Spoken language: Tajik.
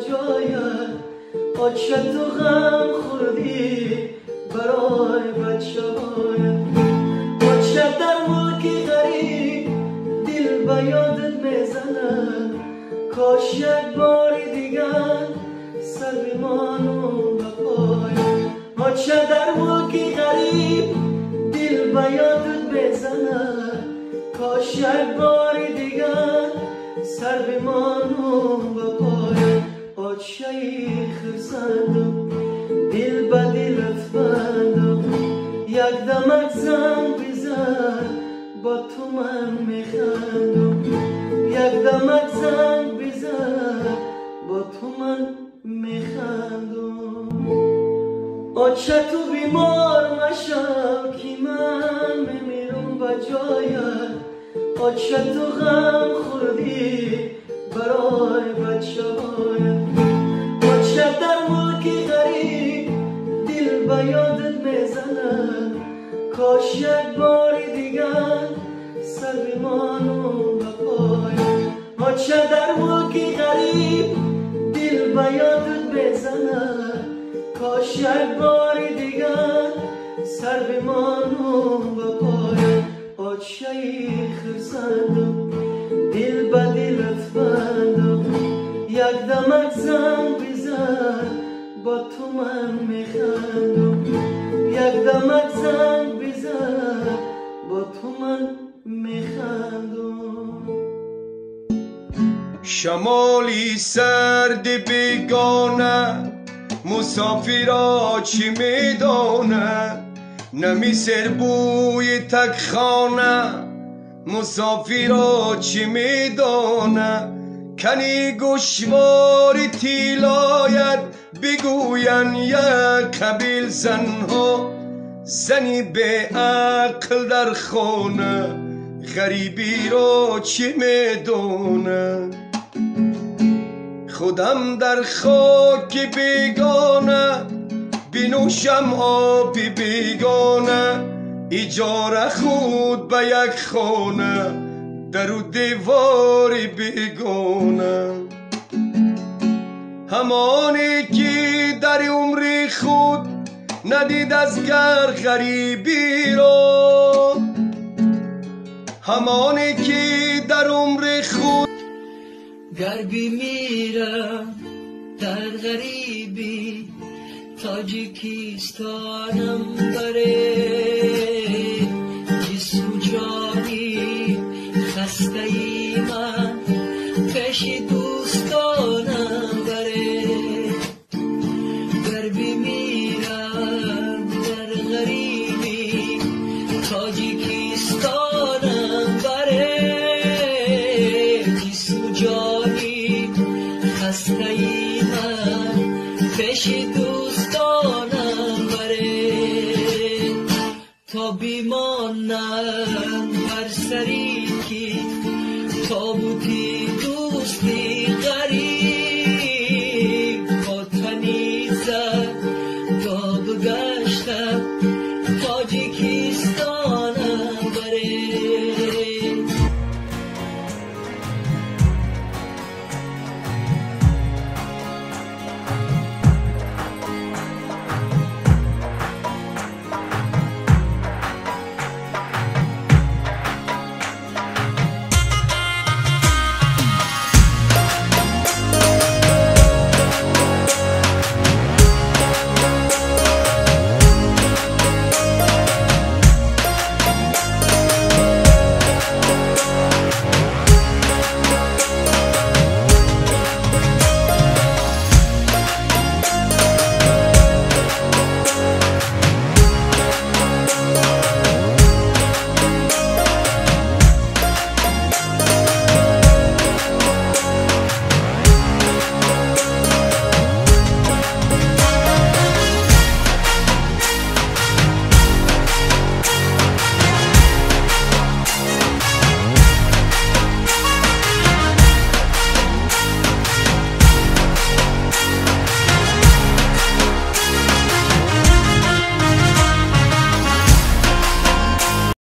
جایت آچه تو غم خوردی برای بچه هایت آچه در ملک غریب دل به یادت میزند کاش یک بار دیگر سر بمانم به پایت آچه در ملک غریب دل به یادت میزند کاش یک بار دیگر سر بمانم به پایت آچه خرسندم دل به دلت بندم یک دمک زنگ بزن با تو من میخندم یک دمک زنگ بزن با تو من میخندم آچه تو بیمار مشو که من میمیرم به جایت آچه تو غم خوردی برای بچه هایت آچه در ملک غریب دل به یادت میزند کاش یک بار دیگر سر بمانم به پایت آچه در ملک غریب دل به یادت میزند کاش یک بار دیگر سر بمانم به پایت آچه خرسندم دل به دلت بندم یک دمک زنگ بزن با تو من میخندم یک دمک زنگ بزن با تو من میخندم شمالی سرد بیگانه مسافرا چی میدانه نمی سر بوی تک خانه مسافرا چی میدانه کنی گوشواری تیلایت بگوین یک قبیل زنها زنی به عقل در خانه غریبی را چی میدانه خودم در خاک بیگانه بنوشم آب بیگانه اجاره خود به یک خانه در و دیوار بیگانه همانی که در عمر خود ندید از گر غریبی را همانی که در عمر خود گر بمیرم در غریبی تاجیکستانم بره جسم جانی خسته ای من پیش دوستانم بره گر بمیرم در غریبی تاجیکستانم بره جسم جانی خسته ای من پیش دوستانم بره تا بیمانم بر سری کی تابوتی دوستی غریب.